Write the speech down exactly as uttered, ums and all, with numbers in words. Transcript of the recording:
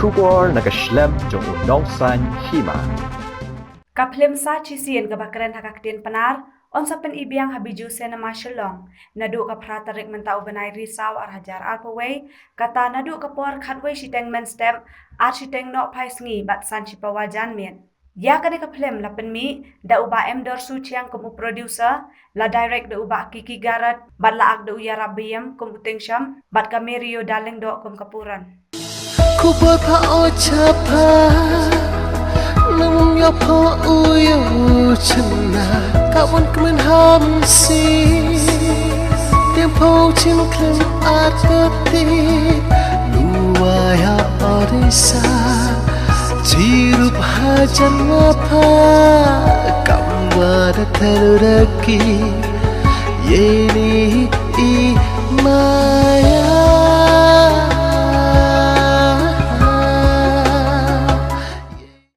Khubor na ka shlem jong u Nongsaiñ Hima. Ka phlim Sa Shisien kaba kren ha ka ktien Pnar yn sa pyni biang ha Bijou Cinema Shillong naduh ka phra tarik mynta u bnai Risaw ar hajar arphew wei, kata naduh ka por khatwei shiteng mynstep, ar shiteng nohphai sngi bad san shipawa janmiet. Ïa kane ka phlim la pynmih da u Bah M Dorsu Chiang kum u producer, la direct da u Bah Kiki Garod, bad la ak da u Ïarap Biem kum u tyngsham, bad ka Mary Ïoda Lyngdoh kum ka puran. Khubor pha o chapa, nang ïa pha u ïa u chna, ka wan kmen ham si. Tem pha u chin khlem ar ka ti, nuwa ïa orisa. Chirup hajan ma pha, kam wa da thelu da ki. Ye ni i maya.